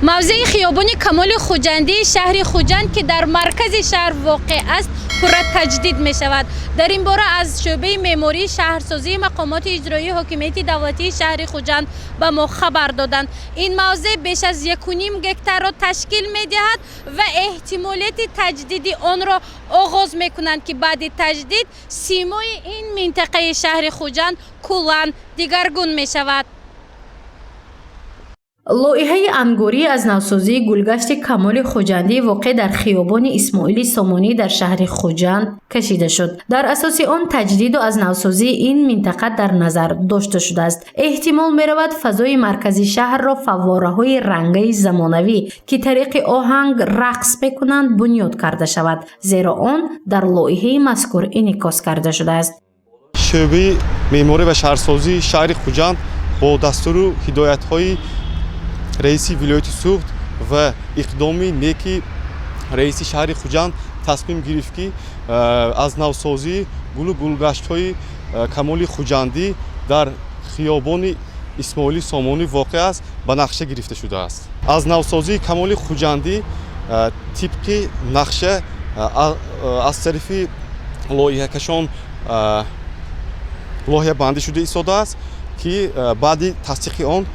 Мавзеи хиёбони Камоли Хуҷандии шаҳри Хуҷанд, ки дар маркази шаҳр воқеъ аст, пурра таҷдид мешавад. Дар ин бора аз шӯъбаи меъмории шаҳрсозии мақомоти иҷроии ҳокимияти давлатии шаҳри Хуҷанд ба мо хабар доданд. Ин мавзеъ беш аз 1,5 гектарро ташкил медиҳад ва эҳтимолияти таҷдиди онро оғоз мекунанд, ки баъди таҷдид симои ин минтақаи шаҳри Хуҷанд куллан дигаргун мешавад. Лоиҳаи ангории аз навсозии гулгашти Камоли Хуҷандӣ, воқеъ дар хиёбони Исмоили Сомонӣ дар шаҳри Хуҷанд, кашида шуд. Дар асоси он таҷдиду аз навсозии ин минтақа дар назар дошта шудааст. Эҳтимол меравад, фазои маркази шаҳрро фаввораҳои рангаи замонавӣ, ки тариқи оҳанг рақс мекунанд, бунёд карда шавад, зеро он дар лоиҳаи мазкур инъикос карда шудааст. Шӯъбаи меъморӣ ва шаҳрсозии шаҳри Хуҷанд бо дастуру ҳидоятҳои раиси вилояти Суғд ва иқдоми неки раиси шаҳри Хуҷанд тасмим гирифт, ки аз навсозии гулу гулгаштҳои Камоли Хуҷандӣ дар хиёбони Исмоили Сомонӣ воқеъ аст, ба нақша гирифта шудааст. Аз навсозии Камоли Хуҷандӣ тибқи нақша аз тарафи лоиҳакашон лоиҳабандӣ шуда истодааст, ки баъди тасдиқи он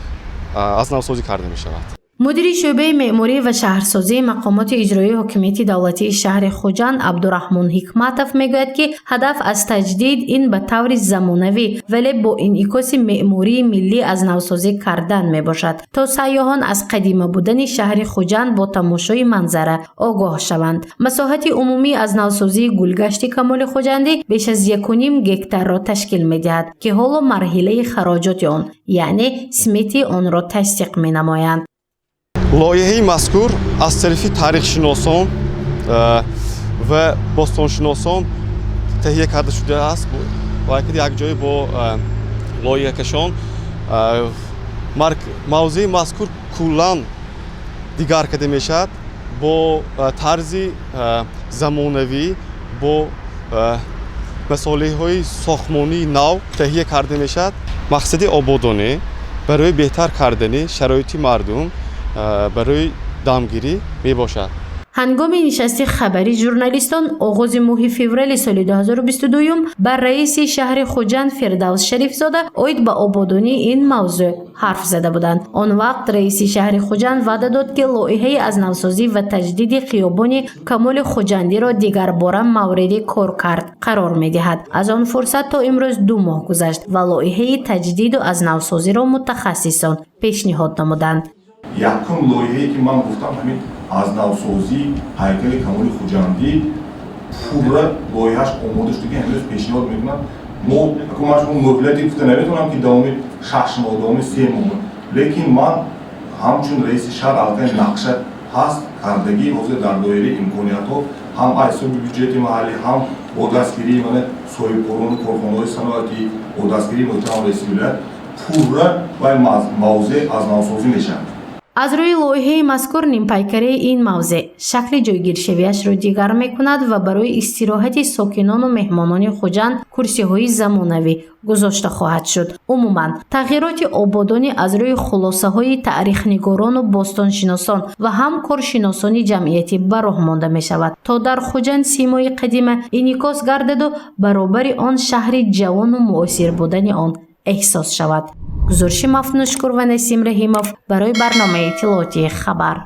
аз навсозӣ карда мешавад. Мудири шӯъбаи меъморӣ ва шаҳрсозии мақомоти иҷроии ҳокимияти давлатии шаҳри Хуҷанд Абдураҳмон Ҳикматов мегӯяд, ки ҳадаф аз таҷдид ин ба таври замонавӣ, вале бо инъикоси меъмории миллӣ аз навсозӣ кардан мебошад, то сайёҳон аз қадима будани шаҳри Хуҷанд бо тамошои манзара огоҳ шаванд. Масоҳати умумии аз навсозии гулгашти Камоли Хуҷандӣ беш аз 1,5 гектарро ташкил медиҳад, ки ҳоло марҳилаи хароҷоти он, яъне смети онро тасдиқ менамоянд. Лоиҳаи мазкур аз тарафи таърихшиносон ва бостоншиносон таҳия карда шудааст ва якҷоя бо лоиҳакашон мавзеи мазкур куллан дигар карда мешавад, бо тарзи замонавӣ, бо масолеҳҳои сохтмонии нав таҳия карда мешавад. Мақсади ободонӣ барои беҳтар кардани шароити мардум барои дамгирӣ мебошад. Ҳангоми нишасти хабарии журналистон оғози моҳи феврали соли 2022 ба раиси шаҳри Хуҷанд Фирдавс Шарифзода оид ба ободонии ин мавзӯъ ҳарф зада буданд. Он вақт раиси шаҳри Хуҷанд ваъда дод, ки лоиҳаи аз навсозӣ ва таҷдиди хиёбони Камоли Хуҷандиро дигарбора мавриди коркард қарор медиҳад. Аз он фурсат то имрӯз 2 моҳ гузашт ва лоиҳаи таҷдиду аз навсозиро мутахассисон пешниҳод намуданд. Якум лоиҳае, ки ман гуфтам, ҳамин аз навсозии ҳайкали Камоли Хуҷандӣ пурра лоиҳааш омода шуда, ки ҳамрӯз пешниҳод мекунам. Мо ман шумо муҳлате гуфта наметавонам, ки давоми 6 моҳ, давоми 3 моҳ, лекин ман ҳамчун раиси шаҳр аллакай нақша ҳаст кардагӣ. Ҳозир дар доираи имкониятҳо, ҳам аз ҳисоби бюҷети маҳаллӣ, ҳам бо дастгирии мана соҳибкорону корхонаҳои саноатӣ, бо дастгирии муҳтарам раиси вилоят пурра вай мавзеъ аз навсозӣ мешавад. Аз рӯи лоиҳаи мазкур нимпайкараи ин мавзеъ шакли ҷойгиршавиашро дигар мекунад ва барои истироҳати сокинону меҳмонони Хуҷанд курсиҳои замонавӣ гузошта хоҳад шуд. Умуман, тағйироти ободонӣ аз рӯи хулосаҳои таърихнигорону бостоншиносон ва ҳам коршиносони ҷамъиятӣ ба роҳ монда мешавад, то дар Хуҷанд симои қадима инъикос гардаду баробари он шаҳри ҷавону муосир будани он эҳсос шавад. Гузориши Мафнушкур ва Насим Раҳимов барои барномаи иттилоотии «Хабар».